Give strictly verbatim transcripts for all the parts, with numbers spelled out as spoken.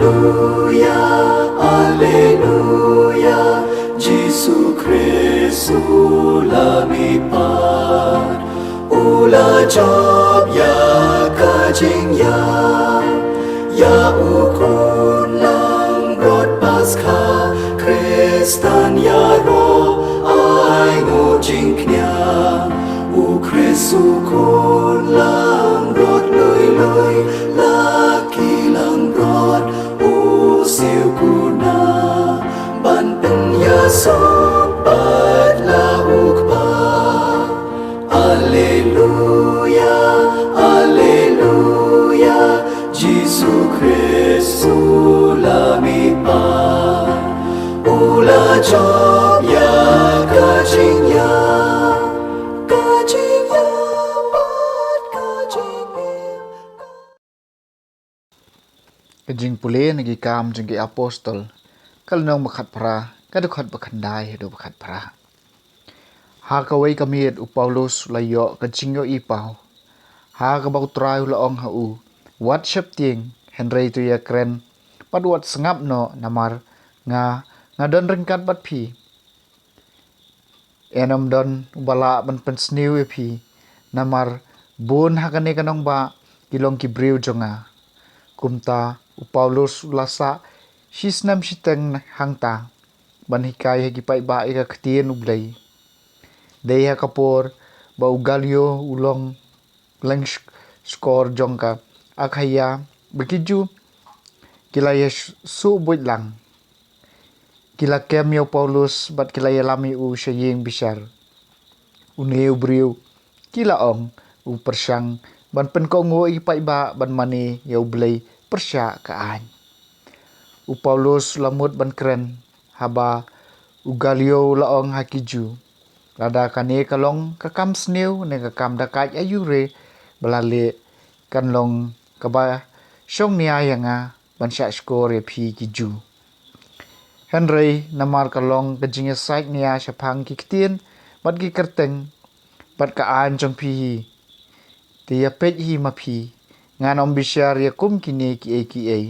Alleluia, Alleluia, Jisu Khrist u la mihpat, u la jop ïa ka jingïap, ïa u khun langbrot Paskha, Khristan ïaroh ai nguh jingkñia, u Khrist u khun langbrot lui lui, la ki langbrot u siew kuna, ban pynïasoh pat la u Kpa. Alleluia, Alleluia, Jisu Khrist u la mihpat, u la jop ïa ka jingïap, ka jingïap bad ka jingim. Ka jingpule na ki Kam jong ki Apostol, ka lynnong ba khatphra, ka dkhot ba khyndai haduh ba khatphra. Ha kawei ka miet u Paulus u la ïoh ka jingïohi paw, ha kaba u Trai u la ong ha u, wat sheptieng, hynrei to ïakren bad wat sngap noh, namar nga, nga don ryngkat bad phi. Yn ym don uba lah ban pynsniew ïa phi, namar bun ha kane ka nongbah ki long ki briew jong nga. Kumta u Paulus u la sah shisnem shiteng hangta ban hikai ha ki paidbah ïa ka ktien U Blei. Dei ha ka por ba u Galio u long lyngskor jong ka Akhaia ba ki Jiw ki la ïa suh buit lang. Ki la kem ïa u Paulus bad ki la ïalam ïa u sha ïing bishar. Une u briew, ki la ong, u pyrshang ban pynkohnguh ïa ki paidbah ban mane ïa U Blei pyrshah ka aiñ. U Paulus u la mut ban kren, haba u Galio u la ong ha ki Jiw, lada kane ka long ka kam sniew ne ka kam da kait aiure ba la leh, kan long kaba shong nia ïa nga ban shah shkor ïa phi ki Jiw. Hynrei namar ka long ka jingïasaid nia shaphang ki ktien bad ki kyrteng bad ka aiñ jong phi hi, te ïapeit hi ma phi, ngan ym bishar ïa kum kine kiei kiei.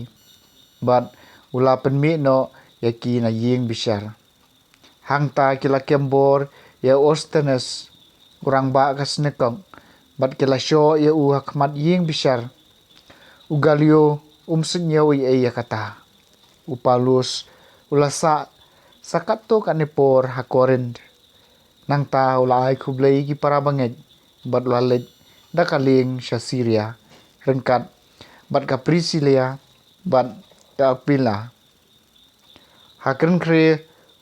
Bad u la pynmih noh ïa ki na ïing bishar. Hangta ki la kem bor ïa u Sostenes, u rangbah ka synagog, bad ki la shoh ïa u ha khmat ïing bishar. U Galio um sngew ei ei ïa kata. U Paulus u la sah sa katto katne por ha Korinth. Nangta u la ai khublei ïa ki para bangeit bad u la leit da ka lieng sha Siria, ryngkat bad ka Prisila bad ka Akwila. Ha kren khre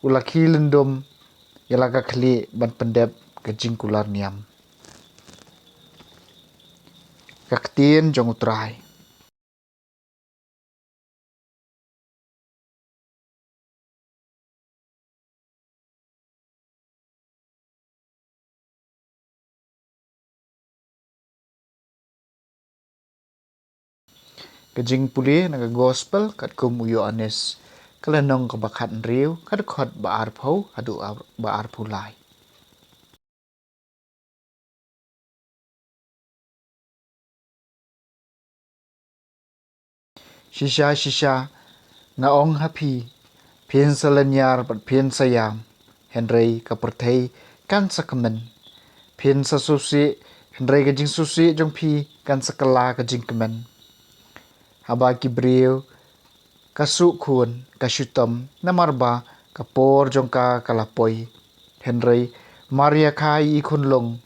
u la khie lyndum ïa la ka khlieh ban pyndep ka jingkular niam. Ka ktien jong U Trai. Ka jingpule na ka Gospel katkum u Ïoannis, ka lynnong kaba khathynriew, ka dkhot ba arphew haduh ar-, ba arphew lai. Shisha shisha nga ong ha phi, phin sa lynñiar bad phin sa ïam, hynrei ka pyrthei kan sa kmen. Phin sa sngewsih, hynrei ka jingsngewsih jong phi kan sa kylla ka jingkmen. Haba ki briew ka suh khun, ka shitom, namar ba ka por jong ka ka la poi. Hynrei mar ïa kha ïa i khunlung,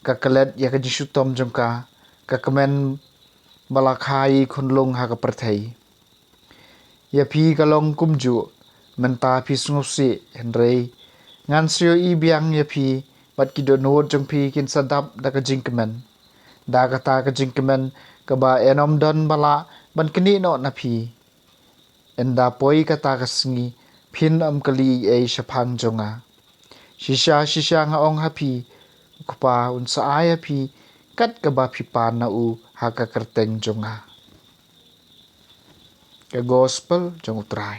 ka klet ïa ka jingshitom jong ka, ka kmen ba la kha ïa i khunlung ha ka pyrthei. Ïa phi ka long kumjuh, mynta phi sngewsih, hynrei ngan sa ïohi biang ïa phi, bad ki dohnud jong phi kin sa dap da ka jingkmen. Da kata ka jingkmen kaba yn ym don ba lah ban knieh noh na phi. Ynda poi kata ka sngi, phin ym kylli ei ei shaphang jong nga. Shisha shisha nga ong ha phi, U Kpa un sa ai ha phi kat kaba phi pan na u ha ka kyrteng jong nga. Ka Gospel jong U Trai.